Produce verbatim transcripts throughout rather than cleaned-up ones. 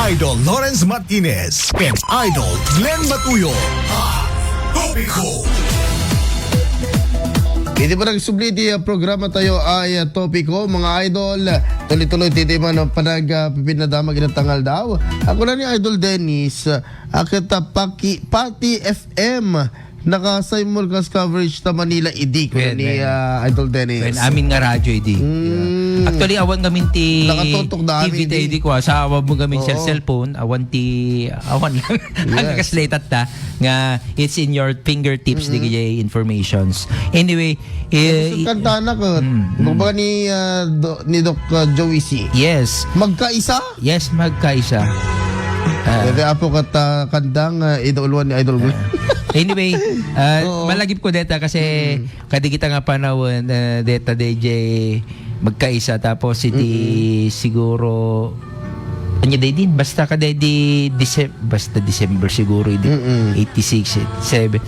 Idol Lawrence Martinez and Idol Glenn Matuyo. Hot Topic ko. Iti panagsubli ti, ah, programa tayo ay, ah, topiko, mga idol. Tuloy-tuloy ti, ti man, ah, panag, ah, pipinadamag iti tangal daw. Ako na ni Idol Dennis, ah, ket, ah, paki-, pati F M. Naka-simulcast coverage ta Manila idi, kuna ni, ah, Idol Dennis. Wen, amin nga radyo idi. Mm. Actually, awan ngamin ti Nakatutok da T V amin ta idi. Idi ko, ah, sa awan mo ngamin Oo. Cell-, cellphone, awan ti, awan lang. Yes. Ang nakasletat ta, nga it's in your fingertips, di kaya informations. Anyway, eh, Gusto i-, kanta na ko. Mm, mm. Baga ni, ah, Do-, ni Doc, ah, Joey C. Yes. Magkaisa? Yes, magkaisa. Ah. Dede apo kat, ah, kandang, ah, idauluan ni Idol Glenn. Ah. Anyway, ah, Oo. malagip ko deta kasi Mm. kadigita nga panahon, ah, deta D J magkaisa tapos iti Mm-mm. siguro anya day din basta ka day di Dece-, basta December siguro idi Mm-mm. eighty-six, eighty-seven.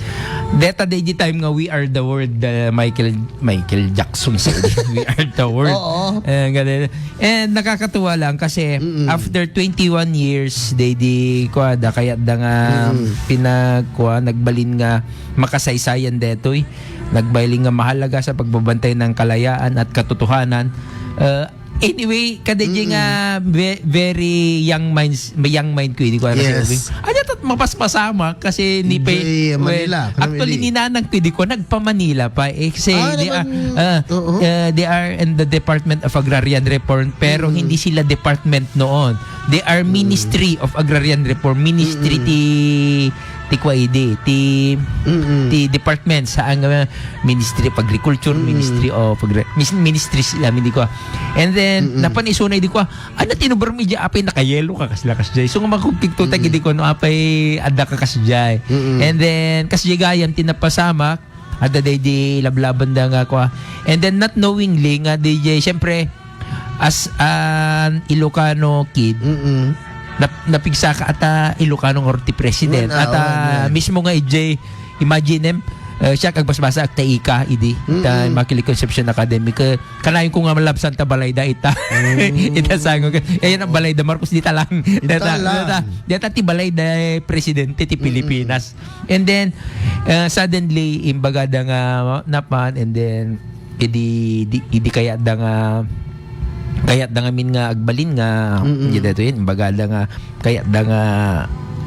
Deta day di time nga We Are the World, ah, Michael Michael Jackson sa We Are the World. Oo. Eh, ganun. And nakakatuwa lang kasi Mm-mm. after twenty-one years, they di, kuwan, da, kaya da nga Mm. pinag-, kuwan, nagbalin nga makasaysayan detoy. Nagbalin nga mahalaga sa pagbabantay ng kalayaan at katotohanan. Uh, anyway, kadadji Mm-mm. nga ve-, very young minds, young mind ko, hindi ko alam Yes. si Ano to, mapaspasamak kasi ni Hindi, pe-, Manila, well, kami actually, ni. Ni nanang ko, di ko, nagpa-Manila pa. Eh, kasi Ah, they are, naman, ah, oo. ah, they are in the Department of Agrarian Reform, pero Mm. hindi sila department noon. They are Mm. Ministry of Agrarian Reform, ministry Mm. ti, ti kwa idi, ti, Mm. ti department sa ang, ah, Ministry of Agriculture, Mm. Ministry of Agri-, mis-, ministry sila, hindi ko. And then, Mm. napan isuna, di ko, Ano, tinuber mo, ija apay, nakayelo ka, kasla, kasjay. So, nga makupigto ta, Mm. gidi ko, no, apay, adda ka, kasjay. Mm-mm. And then, kasjay gayam, ti napasamak, adda day di lablaban da nga, kwa. And then, not knowingly, nga, D J, siyempre, as an Ilocano kid, Mm-mm. nap-, napigsa ka ata Ilocano nga ti president. Wen, ah, Ata wen, wen. mismo nga, ijay, imagine, eh, siya, agbasbasa, agta ika, idi. Ta, Mm-mm. Immaculate Conception Academy. Ka-, Kanayon ko nga malabsan ta balay da ita. Mm. Ita sango ka. Ayan ang balay da Marcos, di ta lang. Di ta Deta, lang. deta, deta ti balay da presidente ti Mm-mm. Pilipinas. And then, uh, suddenly, imbaga da nga napan, and then, idi, di, idi kaya da nga, kaya da nga min nga agbalin nga, Mm-mm. di da to yun, imbaga da nga, kaya da nga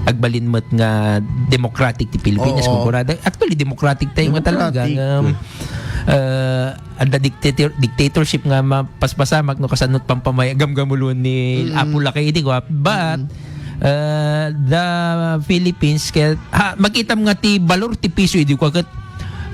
agbalin met nga democratic ti Pilipinas, Oo. Kumbaga, actually, democratic tayo nga talaga Democratic. nga, uh, adda dictator-, dictatorship nga mapaspasamak no kasano pampamay-, gamgamulon ni Mm. Apo Lakay idi ko. But, Mm. uh, the Philippines, kaya, ha, makitam nga ti balor ti piso idi ko, ket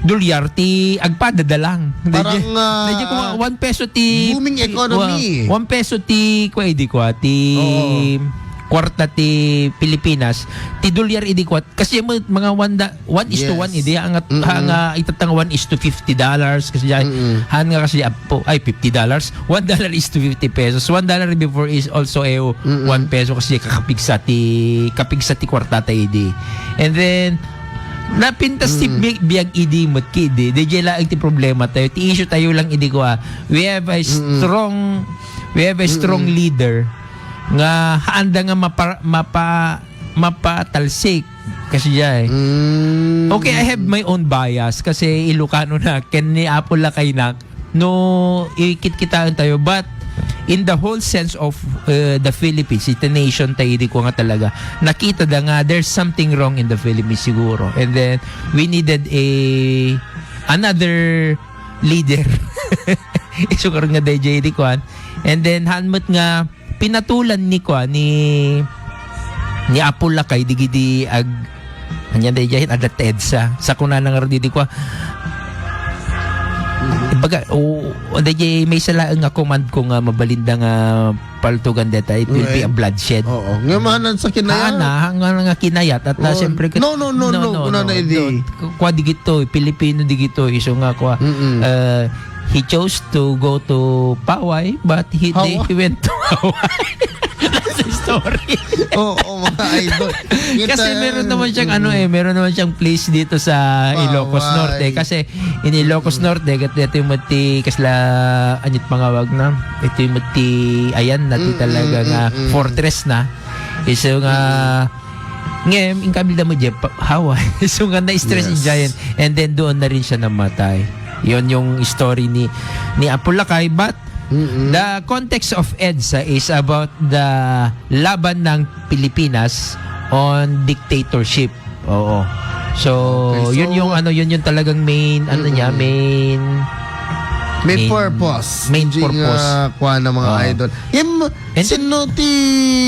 dolyar ti agpadadalang. Parang, Medyo, ah, medyo kuma-, one peso ti, booming ti, economy. wa-, one peso ti, kwa, idi ko, ti Oo. kwarta ti Pilipinas, ti dolyar idi ko, Kasi mo, mga one da-, one is to Yes. one, idi, ang, Mm-mm. ang, ah, itatang one is to fifty dollars, kasi diyan, Mm-mm. han nga kasi, apo, ay, fifty dollars, one dollar is to fifty pesos. One dollar before is also a Mm-mm. one peso, kasi kapigsa ti, kapigsa ti kwarta tayo, idi. And then, napintas ti Mm. bi-, biag idi, met ki, idi. Di jay laeng ti problema tayo. Ti issue tayo lang, idi ko, ah. We have a Mm-mm. strong, we have a strong Mm-mm. leader nga haanda nga mapa-, mapa-, mapatalsik. Kasi jay. Mm. Okay, I have my own bias kasi Ilocano na, ken ni Apo Lakay na, no, ikit-kitaan tayo. But in the whole sense of, uh, the Philippines, iti nation tayo, di ko nga talaga, nakita da nga there's something wrong in the Philippines siguro. And then, we needed a, another leader. Isukar nga D J di kuan. And then, hanmet nga, pinatulan ni kuan, ni, ni Apo Lakay, digidi ag-, anya da idiay, adda ti EDSA. Sa kunana nga rudi di kuan. Baga, o, o, da idiay, maysa laeng nga command ko nga mabalinda nga paltugan deta, it will be a Right. bloodshed. Oo. Nga manan sa kinaya. Haan na, nga, nga kinayat. At, ah, Oh, siyempre, no, no, no, no, no, kunana no, idi. no, kwa digito, Pilipino digito, iso nga kwa, Mm-mm. ah, He chose to go to Paway, but he, they, Hawa- he went to Hawaii. That's the story. Oo, mga idol. Kasi Kita- meron naman siyang ano eh, meron naman siyang place dito sa Ilocos Paway. Norte. Kasi in Ilocos Mm. Norte, kat-, ito yung mati, kasla, anyat pangawag na? Ito yung mati, ayan, nati Mm, talaga mm, nga mm. fortress na. Isu nga, ngem, inkabilda mo, Jeff, pa-, hawa. Isu nga na-stress Yes. in giant. And then, doon na rin siya namatay. Yon yung story ni, ni Apo Lakay. But, Mm-mm. the context of EDSA is about the laban ng Pilipinas on dictatorship. Oo. So, Okay, yun so, yung ano, yun yung talagang main, ano niya, Mm-mm. main, May main, purpose. main Hindi purpose. nga kuha ng mga Ah. idol. Yung And sino ti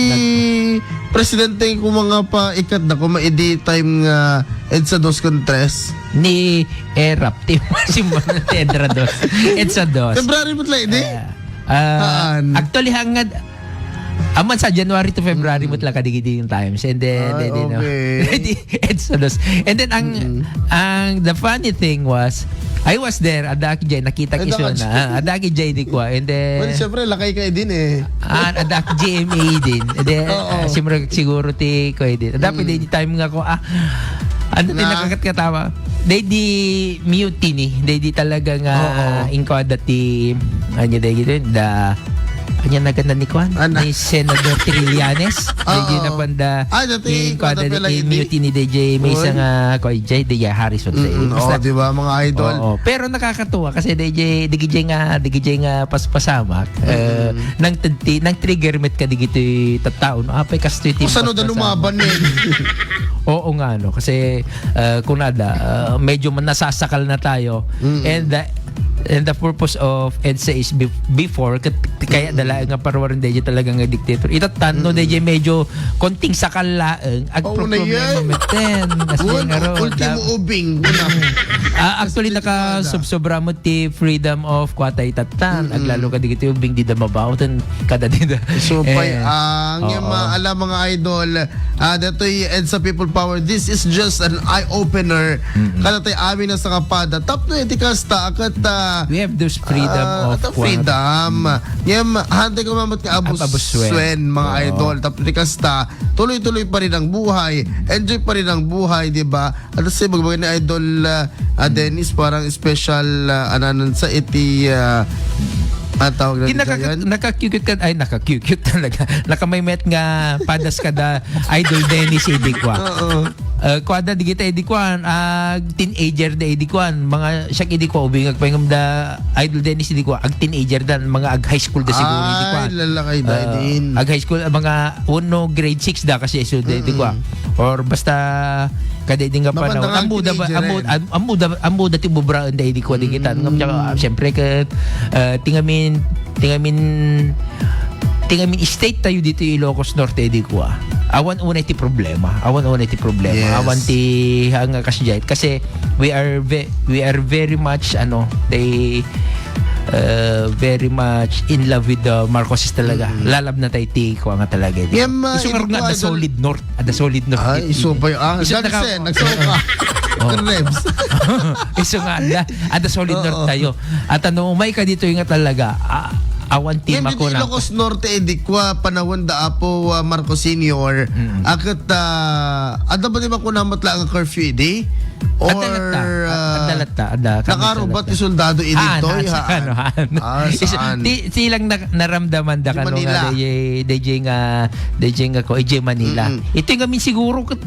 Nag- presidente ko mga pa ikat na kuma idi time nga EDSA dos con tres? Ni Erap. Ti, si Edra dos. EDSA dos. February mo tla idi? Ah, ah, Haan? actually, hangad, aman sa January to February Mm. mo tla kadigidi yung times. And then, Ah, then, you know, okay. di, EDSA dos. And then, ang, Mm. ang, the funny thing was, I was there, adda ki jay, nakita Ay, ki Sona. Dakit. Ah, adda ki jay idi kua. And then, Well, syempre, lakay ka din eh. Ah, adda ki G M A din. And then, Oo. ah, siyempre, siguro ti ko din. Dapat Mm. di time nga ko, ah, ano ti Na? nakakatkatawa? Day di mutiny. Day di talaga nga Oo. inkuada ti, ano, day gito, da, ano, naganda ni kuan? Ana. Ni Senador Trillanes. Day di Oo. napanda Ah, dati, inkuada kuada pala ti ini. mutiny, day di may Uy. isa nga, ko, jay, day Harrison, day. Mm, Basta, oo, di ba, mga idol? Oo. Pero nakakatuwa kasi day jay, day jay nga, day jay nga paspasamak, eh, Mm. nang tenti, nang trigger met ka digiti tattaon, apay kastoy ti Kung saan da paspasamak. lumaban eh. Oo nga, no, kasi, eh, kunada, eh, medyo man nasasakal na tayo. Mm. And the, and the purpose of EDSA is bef-, before, kat-, kaya Mm. dala nga parwarin day jay talaga nga dictator. Itattan, no, Mm. day jay medyo konting sakal laeng, Oo, agproblema na yan. meten. As Buwan, in, aro, ultimo dam-, ubing, buwan. Ah, actually, Kasi naka-, tada. Sobra mo ti freedom of kuwata itattan. Mm-mm. Aglalo ka digiti ubing, dida mabaoten kada dida. So, pay, Eh, ah, ang oo. yung mga ala, mga idol, ah, datoy EDSA People Power, this is just an eye-opener. Mm-mm. Kada tayo amin na sa kapada. Tapno iti kasta, akat, ah, We have those freedom ah, at kuwata. freedom. Ngem, hantay ko mamut nga Ab-, abuswen. abuswen, mga Oo. idol. Tapno iti kasta, tuloy-tuloy pa rin ang buhay. Enjoy pa rin ang buhay, di ba? At sa ibagbaga ni Idol, ah, ah, Dennis, parang special, ah, ananan sa iti, ah, ang tawag na Di dito nakaka-, yan? nakakukit ka, ay, nakakukit talaga. Nakamaymet nga padas ka da, Idol Dennis, idi kua. Oo. Ah, kuada, di kita, idi kua, ah, teenager da, idi kua. Mga siya, idi kua, ubing, agpayngam da, Idol Dennis, idi kua, ag teenager da, mga ag high school da siguro, idi kua. Ay, lalakay da, Ah, idin. ag high school, ah, mga uno, grade six da kasi, so, idi kua. Mm-mm. Or basta, kada idi nga Mabanda panahon, nga ammo da ba, teenager, ammo, eh. am-, ammo da, ammo da ti bubraen da idi kua di kita. Ngem, tsaka, Mm. ah, siyempre, ket, ah, tingamin, tingamin, tingamin state tayo dito, Ilocos Norte, idi kua. Awan unay ti problema. Awan unay ti problema. Yes. Awan ti, ah, nga kasdiay. Kasi, we are ve-, we are very much, ano, they, uh, very much in love with the Marcoses talaga. Mm. Lalab na tayo ti, kua nga talaga. Ngem, ah, Isu idi ngarud nga kua, adda idol. Solid North. Adda Solid North. Ah, isu pa yun. Ah, Isu Johnson, naka- nagsuka. Oh. Rebs. Isu nga, adda, adda Solid Oo. North tayo. At ano, umay ka dito yung nga talaga, ah, awan ti Ngem, dito makuna. Ilocos Norte, eh, di kwa, panahon da Apo, ah, Marcos Senior, Mm. akat, ah, adda ba di makuna matla ang curfew, di? Or, Adda latta. ah, Adda latta. Adda, kami nakarubat sa latta. Ti soldado, eh, Ah, dito, nasa, ha? Ano, ano? Ah, Isu-, saan? ti-, silang na-, naramdaman da Di kano Manila. nga, D J, D J nga, D J nga ko, D J Manila. Mm-mm. Ito yung amin siguro, kat-,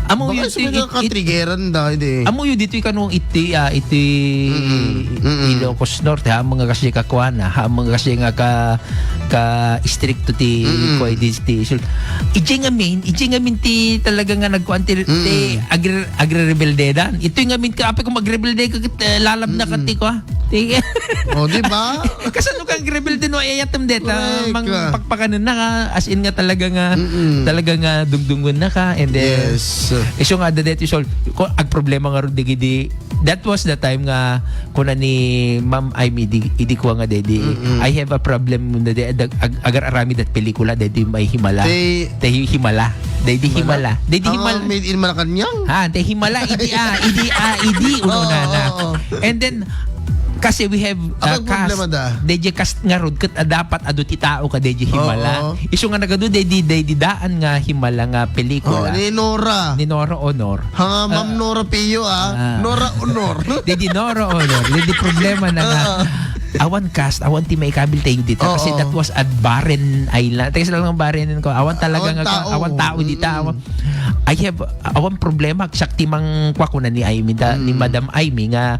amo Baka yun, sabi it-, nga it-, katrigeran da, hindi. Amo yun, dito yung kano, iti, ah, iti, Mm-mm. Mm-mm. Ilocos Norte, ha, mga kasi kakuana, ha, mga kasi nga ka, ka istrikto ti, Mm-mm. ko, iti, ti, sul-, iti nga main, iti nga main ti talaga nga nagkuan ti, ti Mm-mm. agre-, agre-rebelde dan. Ito yung nga main ka, apay kung magrebelde ka, ket, eh, lalab na ka, Mm-mm. ti, ko, ah. Ti-, Oh, di ba? Kasano kang rebelde no, ayatem deta, Correct. mang pakpakanen na ka, as in nga talaga nga, Mm-mm. talaga nga dungdungon na ka, and then, Yes. isu nga, adda deti, sol, ko, ag problema nga ron, digidi, that was the time nga, kuna ni Ma'am Amy, di, idi ko nga, dedi, Mm-mm. I have a problem, dedi, ag-, ag-, agar-arami dat pelikula, dedi, may Himala. Tay Tay Himala. Dedi Himala. Himala. Dedi Ah, Himala. Made in Malacañang? Ha, tay Himala, idi, ah, idi, ah, idi, uno Oo, na na. oo, oo. And then, kasi we have, Ang uh, cast, problema da? D J cast nga rod, ket, ah, dapat adu ti tao ka D J Himala. Oo. Isu nga nagadu, D J, D J daan nga Himala nga pelikula. Oh, ni Nora. Ni Nora Honor. Ha, Ma'am Ah. Nora Pio, ah. Ah. Nora Honor. D J Nora Honor. D J problema na nga. Oo. awan cast, awan ti maikabil tayo dita. Kasi Oo. that was a barren island. Tayo sila ng barren ko. Awan talaga Awan nga, tao. awan tao dita. Mm. Awan, I have, awan problema. Siak ti mangkua kuna ni Amy, da, ni Mm. Madam Amy nga,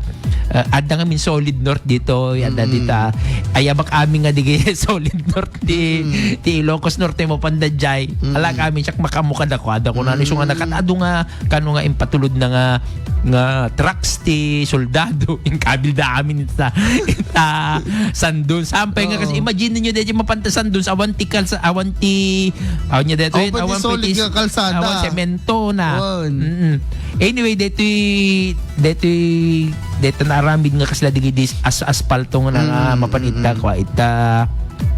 uh, adda ngamin solid north dito, yada Mm. dita. Ayabak amin nga digi solid north ti, Mm. ti Ilocos Norte mo pandajay. Mm. Ala kami, siak makamuka da kuada kuna. Isu nga Mm. nakat-adu nga kano nga impatulod na nga, nga trucks ti soldado, inkabil da amin ita, ita Sandons. Sampay nga Oo. kasi, imagine niyo, deti mapanta Sandons, awan ti kalsa-, awan ti, awan niya dito, Open ti awan solid ti nga kalsada. awan semento na. Awan. Mm-mm. Anyway, deti, deti, deti naaramid nga kasla digidis as-, aspalto nga na nga Mm, mapan ita, mm. kwa, ita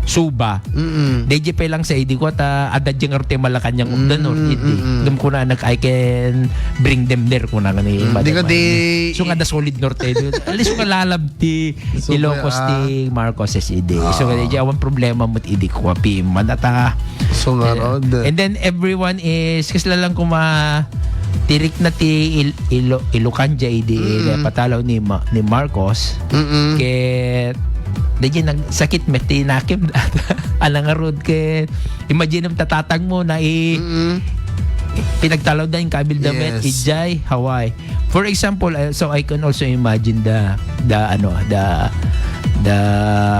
Suba. Mm-mm. D J pa lang sa idi ko ta adda diyan nga rute Malacañang of the North, Mm, idi. mm-mm. Dum kuna anak, "I can bring them there," kuna nga ni Mm, Madam di ka di Marlene. So nga da solid north, eh. At least nga lalab ti So, Ilocos ah. ti Marcos, yes, idi. So, Ah. nga di awan problema mo idi ko, api, manata. So, nga Eh, rod. and then everyone is, kasla lang kuma, tirik na ti Il-, Ilo-, Ilocandia, idi, Mm. patalaw ni Ma-, ni Marcos. Mm-mm. Ket, di diyan nagsakit, met, ti nakim, ala nga road, ket, imagine, tatatang mo na i-, Mm-mm. pinagtalaw da yung kabil da, met, Yes. ijay, Hawaii. For example, uh, so I can also imagine the, the, ano, the, the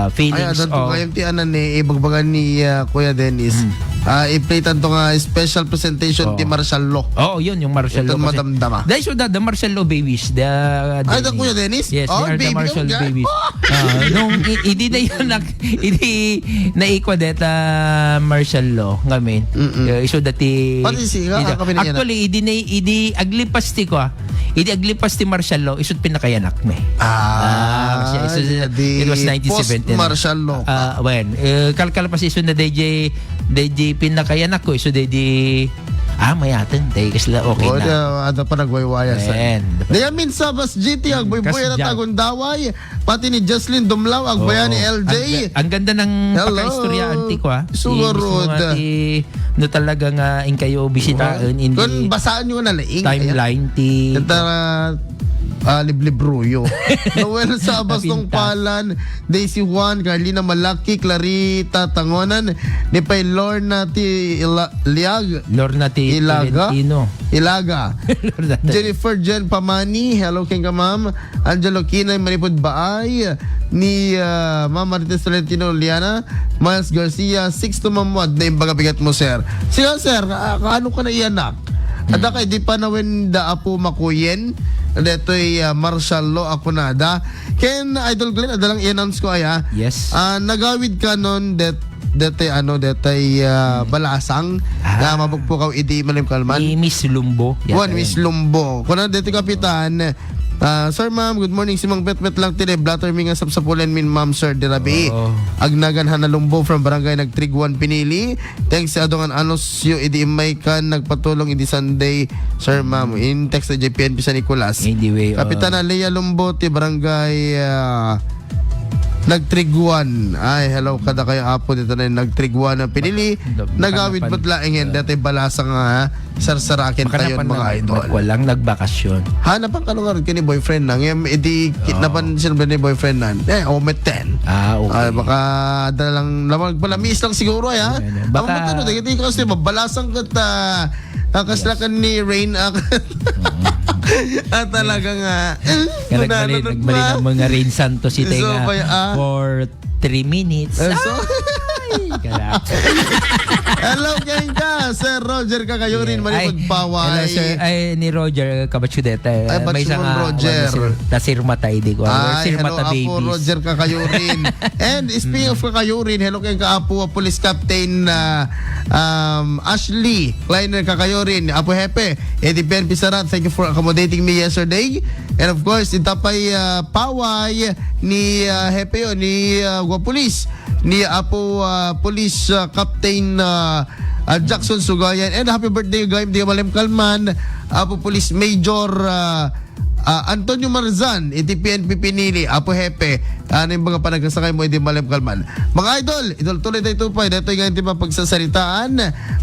Ay, feelings adan to of ngayon ti anan ni ibagbagan ni, uh, Kuya Dennis. Mm. Ah, i-play tanto nga special presentation Oo. ti martial law. Oo, yun, yung martial Ito law kasi madamdama. Dahil so the, the martial law babies, the, Ay, the the Kuya Dennis? Yes, Oh, they are the baby martial ka dyan? babies. Ah, nung i-, idi na yun, nag-, idi naikwa deta martial law, ngamin. Mm-mm. Eh, iso dati, Pati si, ah, idi, kami na yan, ah. actually, idi na, idi aglipas ti ko, ah. Idi aglipas ti martial law, isut pinakayanak mi. Ah, Ah, kasi iso, di it was nineteen seventy na. post-martial law. Ah, wen, eh, kalkalpas iso na D J, D J pinakayanak ko, iso D J, ah, mayaten, dahil kasla okay Oh, na. da-, ada pa nagwaywaya sa Wen. Dayamin Sabas G T, ang Mm, buybuya na kasdyan. Tagundaway, pati ni Jocelyn Dumlao, ang Oo. baya ni L J. Ang, ang ganda ng Hello. pagkaistorya, anti ko, ah. Sugarod. Mismo nga ti, no talaga nga in kayo bisitaen, Well, in kung the basaan nyo na laing, timeline, ti Ito, ah, liblibruyo. Noel Sabas Napintas. Tungpalan, Daisy Juan, Carlina Malaki, Clarita Tangonan, ni pay Lorna ti Ila-, Liag, Lorna ti Ilaga? Tolentino. Ilaga. Lorna ti Jennifer Jen Pamani, hello, kenka, ma'am. Angelo Kinay, Manipod Baay, ni, ah, Ma'am Marites Tolentino Liana, Miles Garcia, Sixto Mamuad, na imbaga bigat mo, sir. Sige, sir, ah, kaano ka na iyanak? Ada kay di pa nawen da apo makuyen, detoy, ah, martial law ako na da. Ken Idol Glenn, ada lang i-announce ko, ay, ah. Yes. Ah, nagawid ka non det-, detoy, ano, detoy, ah, balasang Ah. na mabugpukaw idi Malim Kalman. Ni Miss Lumbo, yata Wan, Miss yan. Lumbo. Kuna detoy kapitan, ah, "Sir, ma'am, good morning. Simang petpet lang tide. Blatter mi nga sapsapulen min ma'am, sir, di rabii." Oo. Agnagan Hana Lumbo from Barangay Nagtriguan, Pinili. Thanks sa adungan anus yo idi immay kan nagpatulong idi Sunday, sir, ma'am. In text na J P N P San Nicolas. Anyway, Kapitan uh, Alea Lumbo ti barangay, ah, Nagtriguan. Ay, hello, kada kayo, apo, dito na yung Nagtriguan na pinili. Baka, baka Nagawid napan-, met laeng, uh, dati balasa nga, ha? Sarsarakin tayo, mga idol. Nagkulang, nagbakasyon. Ha, napan ka nung kini boyfriend na. Ngayon, edi, Oo. napan sinabi ni boyfriend na. Eh, ometen. Ah, okay. Ah, baka, ada lang, lamang, pala, miss lang siguro, ay, ha? Ayan, ayan. Baka Ang matano, dagiti ko kasi, mabalasang kat, ah, ah, kasla Yes. kan ni Rain, ah, Mm. ah, talaga nga. Nga Wala nagbali-, na nun, nagbali ma. na mo nga Rain Santos, ite So, nga, bay-, ah. for three minutes. Eh, so, Ay! Kala. Hello, kenka, Sir Roger Kakayurin, Yeah. Manipod Ay, Paway. hello, sir. Ay, ni Roger, kabatch ko deta. Ay, batch May mo, isang, ah, Roger. Sir, ta Sir Matay, di ko. Ay, Sir hello, Mata Apo Babies. Roger Kakayurin. And speaking of Mm. Kakayurin, hello kenka, Apo, ah, Police Captain, ah, um, Ashley Kleiner Kakayurin, Apo Hepe, Eddie Ben Pisarat, thank you for accommodating me yesterday. And of course, itapay, ah, Paway ni, ah, Hepe, o, ni, ah, Gua Police, ni Apo, ah, Police, ah, Captain, ah, ah, Jackson Sugayan. And happy birthday, Gayam, di Malem Kalman, Apo Police Major, ah, ah, Antonio Marzan, iti P N P Pinili, Apo Hepe, ano yung mga panagkasakay mo, hindi malam kalman. Mga idol, idol tuloy tayo tupay, dito yung ating mga pagsasaritaan,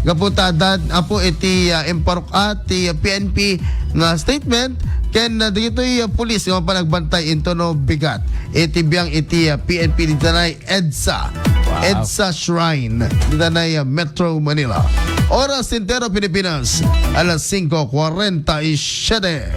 gaputa dad, apo iti, ah, imparok at ti, ah, P N P nga statement, ken, ah, dito yung, ah, pulis nga panagbantay into no bigat, iti biyang iti, ah, P N P dito na EDSA. Wow. EDSA Shrine, dito na, ah, Metro Manila. Oras entero Pilipinas, alas singko kwarenta y siyete.